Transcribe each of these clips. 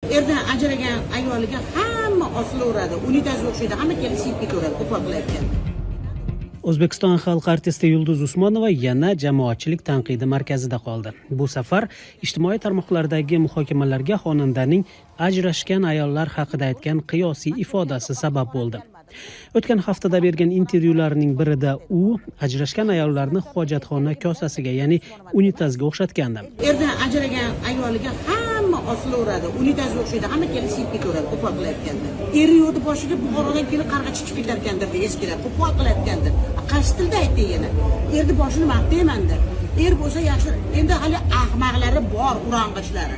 Erdan ajragan ayoliga hamma osilaveradi, unitazga o'xshaydi, hamma kelib siyib ketaveradi qo'pol qilayotganda. O'zbekiston xalq artisti Yulduz Usmonova yana jamoatchilik tanqidi markazida qoldi. Bu safar ijtimoiy tarmoqlardagi muhokamalarga xonandaning ajrashgan ayollar haqida aytgan qiyosiy ifodasi sabab bo'ldi. O'tgan haftada bergan intervyularining birida u ajrashgan ayollarni hojatxona kosasiga, ya'ni unitazga o'xshatgandi. Erdan ajragan ayoliga hamma osilaveradi, unitazga o'xshaydi, hamma kelib siyib ketaveradi qo'pol qilayotganda. Eri yo'qni boshiga Buxorodan kelib qarg'a chichib ketarkandir, eskilar qo'pol qilayotgandir. Qaysi tilda aytdi yana? Erni boshini maqtayman-da. Er bo'lsa yaxshi, endi hali ahmoqlari bor, urang'ichlari.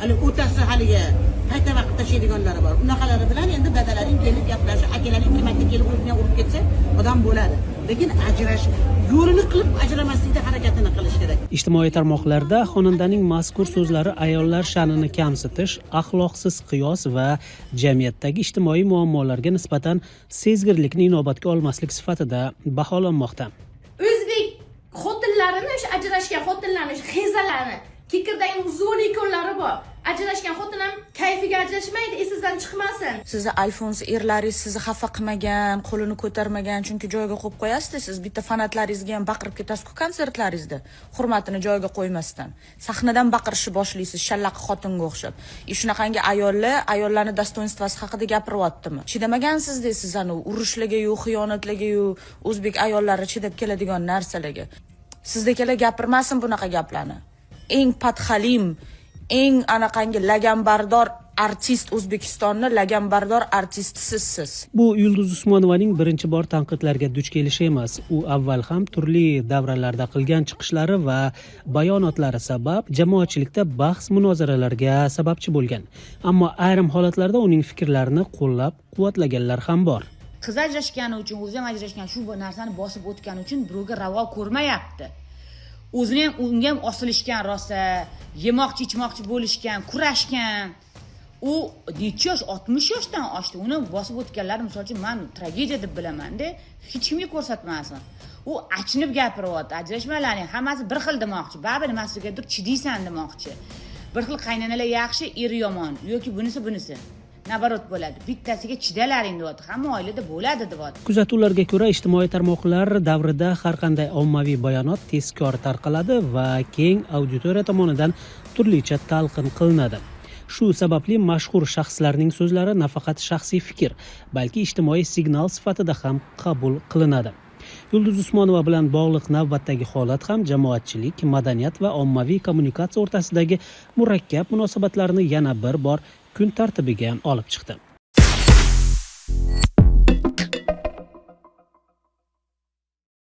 Hali o'tasi haligi qayta vaqt tashlaydiganlari bor. Unaqalari bilan endi dadalaring kelib gaplashib, akalaring bir marta kelib o'zini ham urib ketsa, odam bo'ladi. Lekin ajrash yo'lini qilib ajramaslikda harakatini qilish kerak. Ijtimoiy tarmoqlarda xonandaning mazkur so'zlari ayollar sha'nini kamsitish, axloqsiz qiyos va jamiyatdagi ijtimoiy muammolarga nisbatan sezgirlikni inobatga olmaslik sifatida baholanmoqda. O'zbek xotinlarini, o'sha ajrashgan xotinlarni, o'sha xezalarni kekirdagi uzun ikonlari bor. Ajrashgan xotin ham kayfiga ajrashmaydi, esingizdan chiqmasin. Sizni Alfons erlaringiz sizni xafa qilmagan, qo'lini ko'tarmagan, chunki joyiga qo'yib qo'yasizda. Siz bitta fanatlaringizga ham baqirib ketasiz-ku konsertlaringizda, hurmatini joyiga qo'ymasdan. Sahnadan baqirishni boshlaysiz, shallaqi xotinga o'xshab. И shunaqangi ayollar ayollarni достоинство si haqida gapiryaptimi? Chidamagansizda siz anu urushlarga-yu, xiyonatlarga-yu, o'zbek ayollari chidab keladigan narsalarga. Sizdagilar gapirmasin bunaqa gaplarni. Eng подхалим, eng anaqangi laganbardor artist, O'zbekistonni laganbardor artistisisiz. Bu Yulduz Usmonovaning birinchi bor tanqidlarga duch kelishi emas. U avval ham turli davralarda qilgan chiqishlari va bayonotlari sabab jamoatchilikda bahs munozaralarga sababchi bo'lgan. Ammo ayrim holatlarda uning fikrlarini qo'llab quvvatlaganlar ham bor. Qiz ajrashgani uchun, o'zi ham ajrashgan, shu narsani bosib o'tgani uchun birovga ravo ko'rmayapti. O'zini ham, unga ham osilishgan rosa, yemoqchi ichmoqchi bo'lishgan, kurashgan. U necha yosh, 60 yoshdan oshdi. Uni bosib o'tganlar, misol uchun, man tragediya deb bilamanda, hech kimga ko'rsatmasin. U achinib gapiryapti, ajrashmalaring hammasi bir xil demoqchi, baribir nimasigadir chidaysan demoqchi. Bir xil qaynanalar yaxshi, eri yomon, yoki bunisi bunisi наоборот bo'ladi, bittasiga chidalaring deyapti, hamma oilada bo'ladi deyapti. Kuzatuvlarga ko'ra, ijtimoiy tarmoqlar davrida har qanday ommaviy bayonot tezkor tarqaladi va keng auditoriya tomonidan turlicha talqin qilinadi. Shu sababli mashhur shaxslarning so'zlari nafaqat shaxsiy fikr, balki ijtimoiy signal sifatida ham qabul qilinadi. Yulduz Usmonova bilan bog'liq navbatdagi holat ham jamoatchilik, madaniyat va ommaviy kommunikatsiya o'rtasidagi murakkab munosabatlarni yana bir bor kun tartibiga olib chiqdi.